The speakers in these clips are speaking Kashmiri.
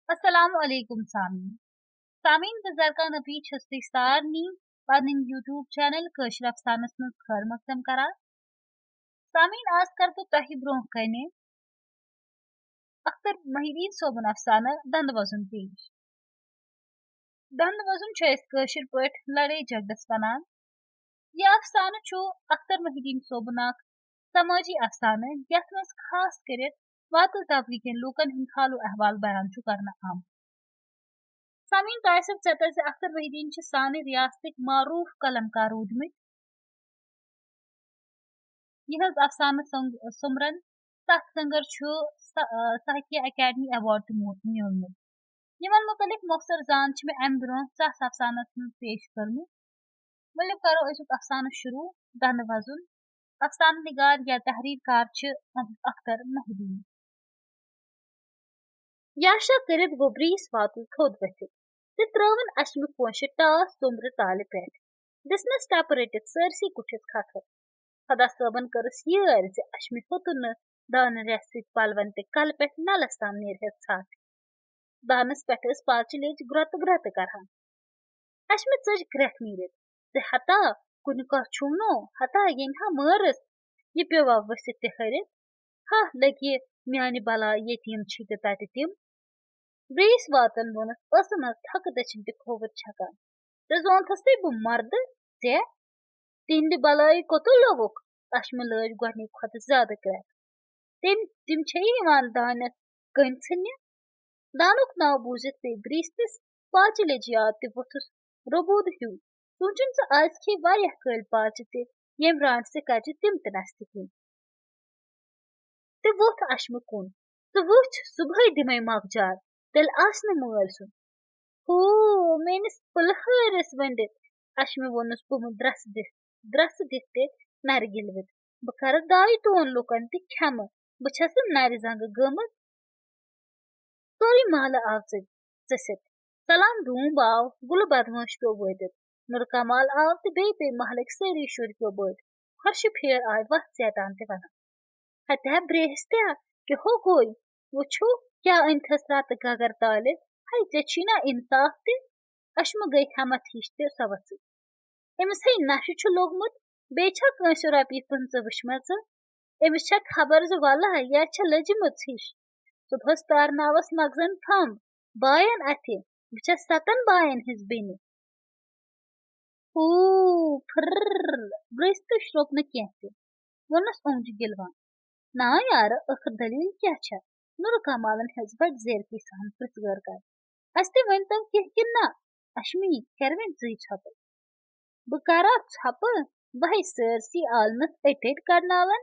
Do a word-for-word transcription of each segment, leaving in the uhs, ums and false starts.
السلام علیکم سامعین۔ سامعین، بہٕ زرقا نبی چھَس تُہۍ سارنٕے پنٕنۍ YouTube channel کٲشِر افسانس منٛز خٲر مقدم کران۔ سامعین، آز کرٕ بہٕ تۄہہِ برونٛہہ کنہِ اختر محی الدین صٲبُن افسانہٕ دندٕ وۄزُن پیش۔ دندٕ وۄزُن چھُ أسۍ کٲشِر پٲٹھۍ لڑٲے جھگڑس ونان۔ یہِ افسانہٕ چھُ اختر محی الدین صٲبُن اکھ سمٲجی افسانہٕ، یتھ منٛز خاص کٔرِتھ واتُل طبقہٕ کٮ۪ن لوٗکن ہُنٛد حال و احوال بیان چھُ کرنہٕ آمُت۔ سامعین، تۄہہِ آسیو ژیتر زِ اختر محی الدین چھِ سانہِ ریاستٕکۍ معروٗف قلمکار روٗدمٕتۍ۔ یِہٕنٛز افسانہٕ سۄنٛگ-، سۄمبرن ستھ سنگر چھُ سا-، آ، ساہتیہ اکیڈمی ایوارڈ تہِ مو-، میوٗلمُت۔ یِمن مُتعلق مۄخصر زان چھِ مےٚ امہِ برونٛہہ ژس افسانس منٛز پیش کٔرمٕژ۔ ؤلِو کرو أزیُک افسانہٕ شروٗع۔ دندٕ وۄزُن۔ افسانہٕ نگار یا تحریر کار چھِ اختر محی الدین۔ یاشا کٔرِتھ گوٚو برٛیس واتُل تھوٚد ؤتھِتھ تہٕ ترٲوٕن اشمہِ کونٛشہِ ٹاس سوٚمبرِ تالہِ پٮ۪ٹھ۔ دِژنس ٹپہٕ رٔٹِتھ سٲرسٕے کُٹھِس کھکھٕر۔ خۄدا صٲبن کٔرٕس یٲرۍ زِ اشمہِ ہوٚتُن نہٕ دانہٕ رٮ۪تھ سۭتۍ پلون تہِ کلہٕ پٮ۪ٹھ نلس تام نیرِہس ژھٹھ۔ دانس پٮ۪ٹھ ٲس پالچہِ لیٚج گرٛۄتہٕ گرٛۄتہٕ کران۔ اشمہِ ژٔج گرٛٮ۪کھ نیٖرِتھ زِ ہتا کُنہِ کانٛہہ چھُم نو، ہتا ییٚمہِ ہا مٲرٕس، یہِ پیوٚوا ؤسِتھ تہِ ہٲرِتھ۔ ہا لگہِ میانہِ بلا ییٚتہِ یِم چھِ تہِ تتہِ تِم۔ برٛیس واتن ووٚنُس ٲسہٕ منٛز تھکہٕ دٔچھِنۍ تہِ کھووُر چھکان۔ ژےٚ زونتھسٕے بہٕ مردٕ، ژےٚ؟ تِہنٛدِ بلایہِ کوٚتُل لوٚگُکھ؟ اشمہِ لٲج گۄڈنِکۍ کھۄتہٕ زیادٕ کرٛٮ۪کھ۔ تِم، تِم چھے یِوان دانٮ۪س کٔنۍ ژھٕننہِ۔ دانُک ناو بوٗزِتھ پیٚیہِ برٛیستِس پالچہِ لیٚجہِ یاد تہِ ووٚتھُس ربوٗد ہیوٗ۔ سونٛچُن زِ آز کھیٚیہِ واریاہ کٲلۍ پالچہِ تہِ، ییٚمہِ رانٛٹسہِ کَجہِ تِم تہِ نستہِ کِنۍ۔ تہٕ ووٚتھ اشمہِ کُن۔ ژٕ وٕچھ، صُبحٲے دِمَے مۄکجار، تیٚلہِ آسہِ نہٕ مٲلۍ سُنٛد۔ ہو، میٲنِس پُلہٲرِس ؤنڈِتھ، اشمہِ ووٚنُس گوٚمُت درٛسہٕ دِتھ، درٛسہٕ دِتھ تہِ نرِ گِلوِتھ۔ بہٕ کرٕ دایہِ تون لُکن تہِ کھٮ۪مہٕ، بہٕ چھَس نہٕ نرِ زنٛگہٕ گٔمٕژ۔ سورُے محلہٕ آو ژٕ-، ژٔسِتھ۔ سلام ڈوٗنب آو گُلہٕ بدمٲش پیوٚو وٲتِتھ۔ نُر کمال آو تہٕ بیٚیہِ پیٚیہِ محلٕکۍ سٲری شُرۍ پیوٚو بٲتۍ۔ خۄرشہِ پھیر آے وَتھ ژیٹان تہِ وَنان۔ ہتہ برٛیہستیا، کیٛاہ ہو گوٚے؟ وٕچھِو، کیٛاہ أنۍ تھَس راتہٕ گگر تالہِ؟ ہے، ژےٚ چھی نا اِنصاف تہِ؟ اشمہٕ گٔے ہٮ۪متھ ہِش تہِ سۄ ؤژھٕے۔ أمِس ہے نشہٕ چھُ لوٚگمُت، بیٚیہِ چھا کٲنٛسہِ رۄپیہِ پٕنٛژٕ وٕچھمَژٕ؟ أمِس چھا خبر زِ وَلہ یا چھےٚ لٔجمٕژ ہِش؟ صُبحَس تارناوَس مَغزَن پھَم، باین اَتھِ، بہٕ چھَس سَتَن باین ہِنٛز بیٚنہِ۔ ہوٗ، پھرر، برٛسۍ تہٕ شرٛوٚپ نہٕ کینٛہہ تہِ۔ ووٚنُس اوٚنٛگجہِ گِلوان۔ نا یارٕ، ٲخٕر دٔلیٖل کیٛاہ چھےٚ؟ نوٗرٕ کمالن ہیٚژ بڑِ زیرکی سان پرٛژھ گٲر کرٕنۍ۔ اَسہِ تہِ ؤنۍ تو کینٛہہ کِنہٕ نہ؟ اشمی، کر وۄنۍ ژٕے ژھۄپہٕ۔ بہٕ کرا ژھۄپہٕ؟ بہٕ ہے سٲرسٕے عالمس أٹۍ أٹۍ کرناون۔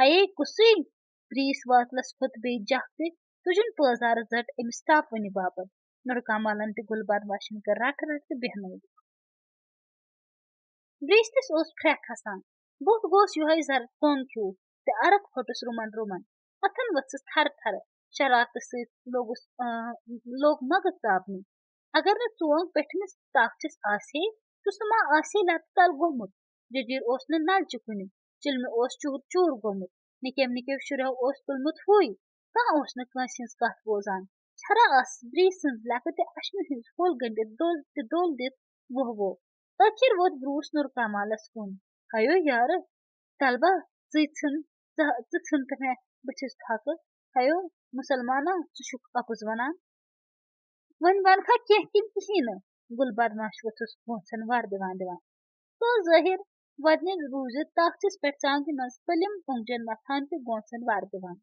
ہیے کُسٕے؟ پرٛیٖس واتلس کھوٚت بیٚیہِ جکھ تہِ تُجُن پٲزارس زٹ أمِس ٹاپوٕنہِ باپتھ۔ نوٗرٕ کمالن تہِ گُلہٕ بدماشن کٔر رٹھ رٹھ تہٕ بیٚہنٲوِکھ۔ برٛیستِس اوس پھرٛکھ کھسان۔ بُتھ گوس یِہوٚے زَرٕ توٚن ہیوٗ تہٕ عرق پھوٚٹُس رُمَن رُمَن۔ اَتھَن ؤژھٕس تھرٕ تھرٕ۔ شرارتہٕ سۭتۍ لوٚگُس، آ، لوٚگ مَغٕز ژاپنہِ۔ اگر نہٕ ژونٛگ پیٚٹھمِس تاخچِس آسہِ ہے، تہٕ سُہ ما آسہِ ہے لَتہٕ تَل گوٚمُت۔ جٔجیٖر اوس نہٕ نَلچہِ کُنہِ۔ چِلمہِ اوس چوٗر چوٗر گوٚمُت۔ نِکیو نِکیو شُریو اوس تُلمُت ہُے۔ کانٛہہ اوس نہٕ کٲنٛسہِ ہٕنٛز کَتھ بوزان۔ چھرا ٲس برٛیس سٕنٛز لٮ۪کہٕ تہِ اَشمہِ ہٕنٛز پھوٚل گٔنٛڈِتھ دۄل تہِ دۄل دِتھ وُہ وُہ۔ ٲخِر ووت برٛوس نوٗر کمالس کُن۔ ہیو یارٕ، طلبہ، ژٕے ژھٕن، ژٕ، ژٕ ژھٕن تہٕ مےٚ بٕتھِس پھکہٕ۔ ہیو مُسلمانا، ژٕ چھُکھ اَپُز وَنان۔ وۄنۍ وَنکھا کینٛہہ کِنہٕ کِہیٖنۍ نہٕ؟ گُل بدماش ووٚتھُس پونٛسن وَر دِوان دِوان۔ سُہ اوس ظٲہِر وۄدنہِ روٗزِتھ تاخچِس پٮ۪ٹھ ژانٛگہِ منٛز پٔلِم پونٛجن مَتھان تہٕ گونٛژن وَر دِوان۔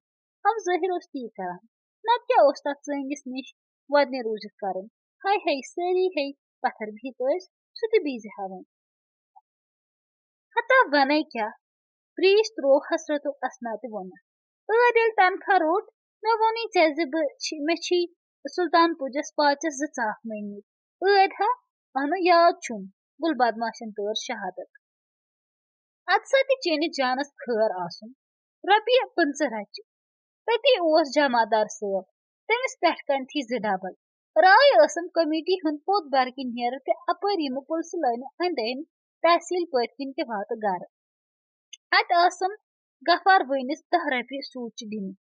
اَوٕ ظٲہِر اوس تی کران۔ نَتہٕ کیٛاہ اوس تَتھ ژٲنٛگِس نِش وۄدنہِ روٗزِتھ کرُن؟ ہاے ہاے، سٲری ہے پتھر بِہِتھ ٲسۍ، سُہ تہِ بِہزِ ہا وۄنۍ۔ ہتا ونے کیٛاہ؟ پرٛیٖس تروو حسرتُک اسنا تہِ ووٚنُن۔ ٲدۍ ییٚلہِ تنخواہ روٚٹ، مےٚ ووٚنُے ژےٚ زِ بہٕ چھی، مےٚ چھی سُلطان پوٗجس پاچس زٕ ژاکھ مٔنگمٕتۍ۔ ٲدۍ ہا، اَنُن یاد چھُم، گُل بدماشن تٲر شہادت۔ ادٕ سا تہِ چٲنِس جانس خٲر آسُن۔ رۄپیہِ پٕنٛژٕہ رچہِ۔ تٔتی اوس جمعدار صٲب، تٔمِس پٮ۪ٹھ کنہِ تھی زٕ ڈبل۔ راے ٲسٕم کمیٹی ہُنٛد پوٚت برکہِ نیرٕ تہٕ اپٲرۍ یِمہٕ پُلسہٕ لٲنہِ أنٛدۍ أنٛدۍ تحصیل پٲٹھۍ کِنۍ تہِ واتہٕ گرٕ۔ اتہِ ٲسٕم غفار وٲنِس دَہ رۄپیہِ سوٗچہِ دِنہِ۔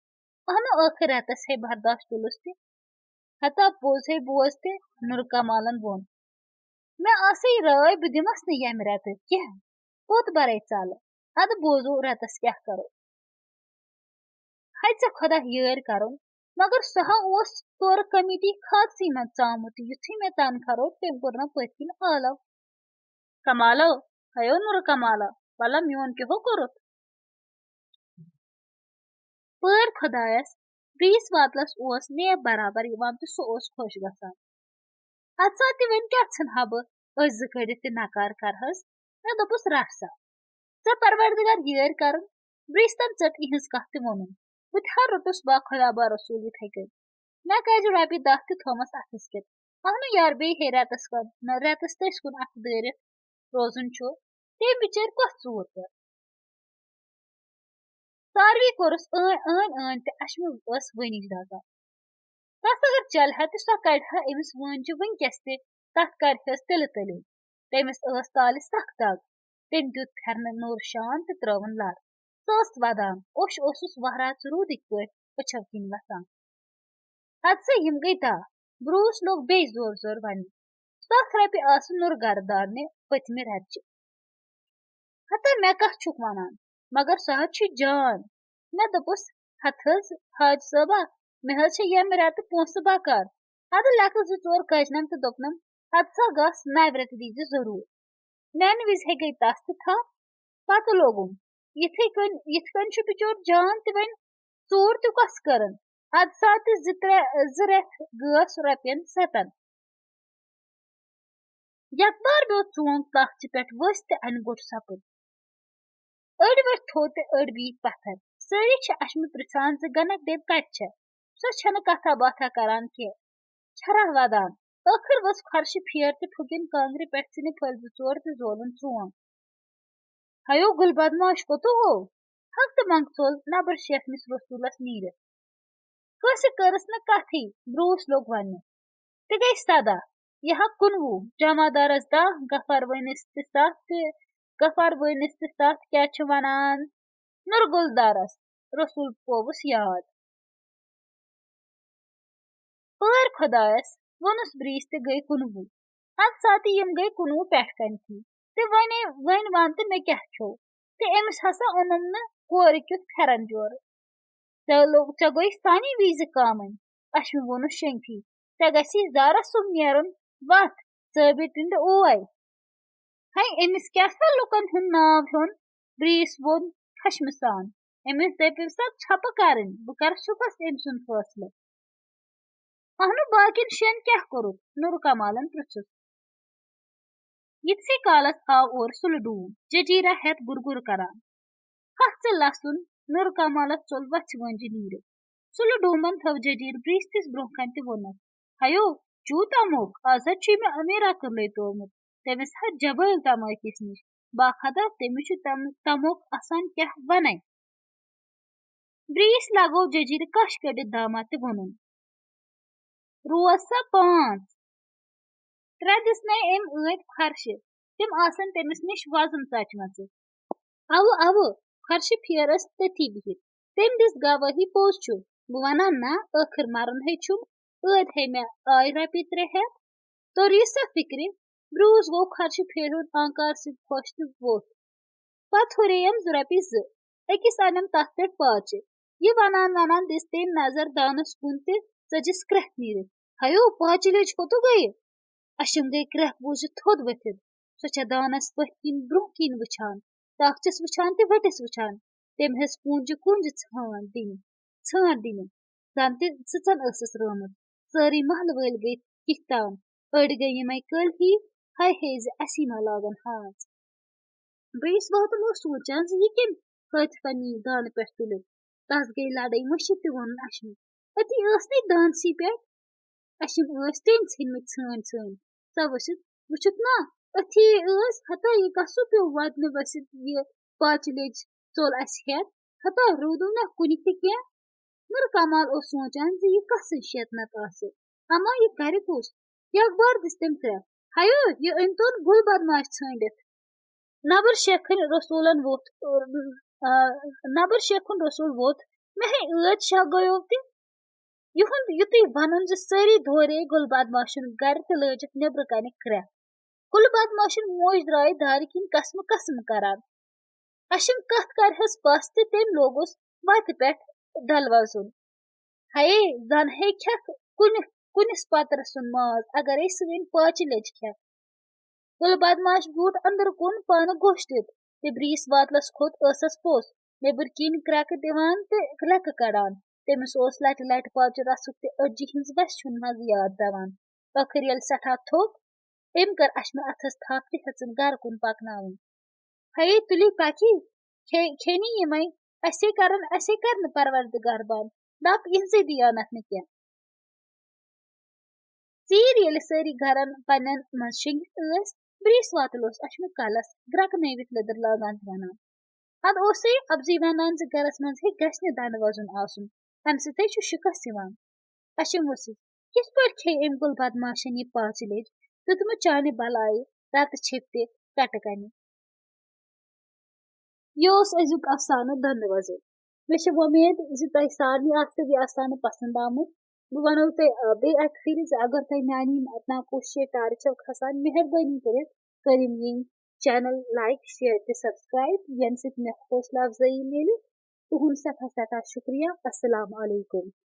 اہنُو ٲخٕر رٮ۪تس ہے برداشت تُلُس تہِ۔ ہتا پوٚز ہے بوز تہِ، نُرٕ کمالن ووٚن، مےٚ ٲسٕے راے، بہٕ دِمس نہٕ ییٚمہِ رٮ۪تہٕ کینٛہہ، کوٚت برے ژلہٕ؟ ادٕ بوزو رٮ۪تس کیٛاہ کرو۔ ہے ژےٚ خۄدا یٲرۍ کرُن، مگر سُہ ہا اوس تورٕ کمیٹی خاکسٕے منٛز ژامُت، یُتھُے مےٚ تنخواہ روٚٹ، تٔمۍ کوٚر نہ پٔتۍ کِنۍ ٲلو۔ کمالو، ہیو نُرٕ کمالو، وَلہ میون کیٛاہ ہو کوٚرُتھ؟ پٲرۍ خۄدایس، بیٚیِس واتلس اوس نیب برابر یِوان تہٕ سُہ اوس خۄش گژھان۔ اَتھ سا تہِ وۄنۍ کیٛاہ ژھٕنہٕ ہا بہٕ أچھ زٕ کٔڑِتھ تہِ نکار کرہس؟ مےٚ دوٚپُس، رٹھ سا، ژےٚ پروردگار یٲرۍ کرُن، برٛیستن ژٔٹ یِہٕنٛز کتھ تہِ ووٚنُن۔ بہٕ تہِ ہا روٚٹُس با خۄدا با رسول یِتھے کٔنۍ۔ مےٚ کجہِ رۄپیہِ دَہ تہِ تھومس اَتھس کٮ۪تھ۔ اہنُو یار، بیٚیہِ ہے رٮ۪تس کم، نہ رٮ۪تس تٔسۍ کُن اَتھٕ دٲرِتھ روزُن چھُ، تٔمۍ بِچٲرۍ کۄس ژوٗر کٔر؟ ساروی کوٚرُس ٲنۍ ٲنۍ ٲنۍ تہِ اَشمہِ ٲس وٕنِج دَزان۔ تَس اگر چلہِ ہا تہِ سۄ کَڑِ ہا أمِس وٲنجہِ وٕنۍکٮ۪س تہِ، تَتھ کَرِ ہَس تِلہٕ تٔلِنۍ۔ تٔمِس ٲس تالہِ سَخ دَگ۔ تٔمۍ دیُت پھٮ۪رنہٕ نوٚر شان تہٕ ترٛٲوٕن لَر۔ سۄ ٲس وَدان، اوٚش اوسُس وَہراتھ روٗدٕکۍ پٲٹھۍ أچھو کِنۍ وَسان۔ ہَتہٕ سا یِم گٔے دَہ۔ برٛوس لوٚگ بیٚیہِ زورٕ زورٕ وَننہِ۔ سَتھ رۄپیہِ آسہٕ نُرٕ گَرٕ دارنہِ پٔتمہِ رٮ۪تچہِ۔ ہتا مےٚ کَتھ چھُکھ وَنان؟ مگر سُہ حظ چھُ جان۔ مےٚ دوٚپُس، ہَتہٕ حظ، حاج صٲبا، مےٚ حظ چھِ ییٚمہِ رٮ۪تہٕ پونٛسہٕ بکار۔ اَدٕ لٮ۪کہٕ زٕ ژور کٔجنَم تہٕ دوٚپنَم، ہَتہٕ سا گژھ، نَوِ رٮ۪تہٕ دیٖزِ ضروٗر۔ میٛانہِ وِزِ ہے گٔے تَس تہِ تھپھ۔ پَتہٕ لوگُم۔ یِتھَے کٔنۍ، یِتھ کٔنۍ چھُ بِچور جان تہِ وۄنۍ ژوٗر تہِ کۄس کٔرٕن؟ اَدٕ سا تہِ زٕ ترٛےٚ، زٕ رٮ۪تھ گٔژھ رۄپیَن سَتَن۔ یکبار پیوٚو ژونگ تخچہِ پٮ۪ٹھ ؤسۍ تہٕ انہِ گوٚٹ سپُد۔ أڑۍ ؤتھۍ تھوٚد تہٕ أڑۍ بیٖٹھۍ پتھر۔ سٲری چھِ اشمہِ پرژھان زِ گنک دیو کتہِ چھےٚ؟ سۄ چھنہٕ کتھا باتھا کران کینٛہہ، چھرہ ودان۔ ٲخٕر ؤژھ خۄرشہِ پھیر تہٕ ٹھُکِن کانٛگرِ پٮ۪ٹھ ژھٕنہِ پھٔلۍ زٕ ژور تہٕ زولُن ژونگ۔ ہیو گُل بدماش کوٚتو گوٚو؟ ہک تہٕ منٛگ ژوٚل نبر شیخ مِس رسولس نیٖرِتھ۔ کٲنٛسہِ کٔرٕس نہٕ کتھٕے، برٛوس لوٚگ وننہِ۔ تہِ گٔے سداہ، یہِ ہا کُنوُہ، جمع دارس دَہ، غفار وٲنِس تہِ سَتھ تہٕ غفار وٲنِس تہِ سَتھ کیٛاہ چھِ ونان؟ نُرگُل دارس رسول پووُس یاد۔ پٲرۍ خۄدایس ووٚنُس برٛیس تہِ گٔے کُنوُہ۔ اتھ ساتہٕ یِم گٔے کُنوُہ پٮ۪ٹھ کنہِ تھی۔ تہٕ وۄنۍ، وۄنۍ ون تہٕ مےٚ کیٛاہ کھیوٚو؟ تہٕ أمِس ہسا اوٚنُم نہٕ کورِ کیُتھ پھٮ۪رن جورٕ۔ ژےٚ لوٚگ، ژےٚ گوٚے سانہِ وِزِ کامٕنۍ۔ اشمہِ ووٚنُس شنگتھی، ژےٚ گژھی زارس سُم نیرُن وتھ، ثٲبت ٹِنڈٕ اوے۔ ہے، أمِس کیٛاہ سا لُکن ہُنٛد ناو ہیوٚن؟ برٛیس ووٚن خشمہٕ سان۔ أمِس دٔپِو سا ژھۄپہٕ کرٕنۍ، بہٕ کرٕ صُبحس أمۍ سُنٛد فٲصلہٕ۔ اہنُو، باقین شٮ۪ن کیٛاہ کوٚرُتھ؟ نوٗر کمالن پرٛژھُس۔ یِتھسٕے کالس آو اورٕ سُلہٕ ڈوٗن، ججیرہ ہٮ۪تھ گُر گُر کران۔ ہتھ ژٕ لسُن، نوٗر کمالس ژوٚل وژھِ وٲنجہِ نیٖرِتھ۔ سُلہٕ ڈوٗمن تھٲو ججیٖر برٛیستِس برٛونٛہہ کنہِ تہٕ ووٚنُس، ہیو، چوٗ تموک، از حظ چھُے مےٚ امیر اکرلے تومُت۔ تٔمِس حظ جبٲلۍ تمٲکِس نِش۔ باخدا تٔمِس چھُ تم-، تموک آسان کیٛاہ ونے۔ برٛیس لگوو ججیٖرِ کش کٔڑِتھ دامہ تہٕ ووٚنُن، روز سا پانٛژھ۔ ترٛےٚ دِژنَے أمۍ ٲدۍ خۄرشہِ، تِم آسن تٔمِس نِش وۄزُم ژچمژٕ۔ اوٕ، اوٕ، خۄرشہِ پھیر ٲس تٔتھی بِہِتھ۔ تٔمۍ دِژ گوٲہی، پوٚز چھُ، بہٕ وَنان نہ، ٲخٕر مَرُن ہے چھُم، ٲدۍ ہے مےٚ آے رۄپیہِ ترٛےٚ ہَتھ۔ توٚر یہِ سا فِکرِ، برٛوٗس گوٚو خۄرشہِ پھیرِ ہُنٛد آنکار سۭتۍ خۄش تہٕ ووٚتھ۔ پتہٕ ہُرییَم زٕ رۄپیہِ زٕ۔ أکِس اَنٮ۪م تَتھ پٮ۪ٹھ پاچہِ۔ یہِ وَنان وَنان دِژ تٔمۍ نظر دانَس کُن تہٕ ژٔجِس کرٛٮ۪کھ نیٖرِتھ۔ ہیو، پاچہِ لیٚج کوٚتُو گٔیہِ؟ اَشِم گٔے کرٛٮ۪کھ بوٗزِتھ تھوٚد ؤتھِتھ۔ سۄ چھےٚ دانَس پٔتھۍ کِنۍ برٛونٛہہ کِنۍ وٕچھان، تاکھچَس وٕچھان تہٕ ؤٹِس وٕچھان۔ تٔمۍ ہیٚژ کوٗنجہِ کوٗنجہِ ژھانٛڈ دِنہِ، ژھانٛڈ دِنہِ۔ زَن تہِ سٕژَن ٲسٕس رٲومٕژ۔ سٲری محلہٕ وٲلۍ گٔے کِتھ تام۔ أڑۍ گٔے یِمَے کٔلۍ ہی، ہاے ہے زِ اَسی ما لاگَن ہاژ۔ بیٚیِس واتُن اوس سونٛچان زِ یہِ کٔمۍ حٲطفَن نی دانہٕ پٮ۪ٹھ تُلِتھ۔ تَس گٔے لَڑٲے مٔشِتھ تہٕ ووٚنُن اَشمہِ، أتی ٲس نے دانسٕے پٮ۪ٹھ۔ اَشِم ٲسۍ ٹیٚنۍ ژھٕنمٕتۍ ژھٲنۍ ژھٲنۍ۔ سۄ ؤسِتھ وٕچھِتھ نا، أتھی ٲس، ہتا یہِ کَسُب پیوٚو وَدنہٕ ؤسِتھ یہِ پاچہِ لیٚج ژوٚل اَسہِ ہٮ۪تھ۔ ہتا روٗدُم نہ کُنہِ تہِ کینٛہہ۔ نُرٕ کمال اوس سونٛچان زِ یہِ کَسٕنۍ شیطنت آسہِ، اما یہِ کَرِ کُس؟ یکبار دِژ تٔمۍ کرٛٮ۪کھ، ہیو، یہِ أنۍ تون گُل بدماش ژھٲنٛڈِتھ۔ نبر شیخٕنۍ رسوٗلن ووٚتھ، آ، نبر شیخُن رسول ووٚتھ، مےٚ ہے ٲدۍ شاہ گٔیو تہِ۔ یِہُنٛد یُتُے وَنُن زِ سٲری دورے گُل بدماشُن گَرِ تہٕ لٲجِکھ نیٚبرٕ کَنہِ کرٛٮ۪کھ۔ گُل بدماشُن موج درٛایہِ دارِ کِنۍ قسمہٕ قسمہٕ کران۔ اَشِم کَتھ کَرِہَس پَس تہٕ تٔمۍ لوگُس وَتہِ پٮ۪ٹھ دَلوَزُن۔ ہَیے، زَن ہے کھٮ۪کھ کُنہِ، کُنِس پَترٕ سُنٛد ماز، اَگَرے سٲنۍ پاچہِ لیٚج کھٮ۪کھ۔ گُل بدماش بیوٗٹھ أنٛدرٕ کُن پانہٕ گوٚش دِتھ تہٕ برٛیس واتلَس کھوٚت ٲسَس پوٚس، نیٚبٕرۍ کِنۍ کرٛٮ۪کہٕ دِوان تہٕ کرٛٮ۪کہٕ کَڑان۔ تٔمِس اوس لَٹہِ لَٹہِ پاچہِ رَژھُک تہِ أڈجہِ ہٕنٛز وٮ۪سہٕ چھُن مَزٕ یاد پٮ۪وان۔ ٲخٕر ییٚلہِ سٮ۪ٹھاہ تھوٚک، أمۍ کٔر اَشمہِ اَتھَس تھَپھ تہٕ ہیٚژٕن گَرٕ کُن پَکناوٕنۍ۔ ہَیے تُلِو پَکی، کھے-، کھیٚنی یِمَے، اَسے کَرَن، اَسے کَرنہٕ پَروَردِگار بَنٛد، دَپ یِہٕنٛزٕے دیانت نہٕ کینٛہہ۔ ژیٖرۍ ییٚلہِ سٲری گَرَن پنٛنٮ۪ن منٛز شیٚنٛگِتھ ٲسۍ، برٛیس واتُل اوس اَشمہِ کَلَس گرٛٮ۪کہٕ نٲوِتھ لیٚدٕر لاگان تہٕ وَنان۔ اَدٕ اوسُے اَپزُے وَنان زِ گَرَس منٛز ہے گژھِ نہٕ دَنٛد وَزُن آسُن، اَمہِ سۭتۍ ہے چھُ شِکَس یِوان۔ اَشِم ؤسِتھ، کِتھ پٲٹھۍ کھیٚیہِ أمۍ گُل بدماشَن یہِ پاژِ لیٚج؟ دیُتمُت چانہِ بَلایہِ رَتہٕ چھِپتہِ کَٹہٕ کَنہِ۔ یہِ اوس أزیُک اَفسانہٕ دَنٛدٕ وَزُن۔ مےٚ چھِ وۄمید زِ تۄہہِ سارنٕے آسیو یہِ اَفسانہٕ پَسنٛد آمُت۔ بہٕ وَنو تۄہہِ، آ، بیٚیہِ اَکہِ پھِرِ زِ اگر تۄہہِ میٛانہِ یِم اَدناکوشیہ ٹارِ چھَو کھسان، مہربٲنی کٔرِتھ کٔرِو میٛٲنۍ channel like، share تہٕ subscribe، ییٚمہِ سۭتۍ مےٚ حوصلہٕ اَفزٲیی میلہِ۔ تُہُنٛد سٮ۪ٹھاہ سٮ۪ٹھاہ شُکریہ۔ السلام علیکم۔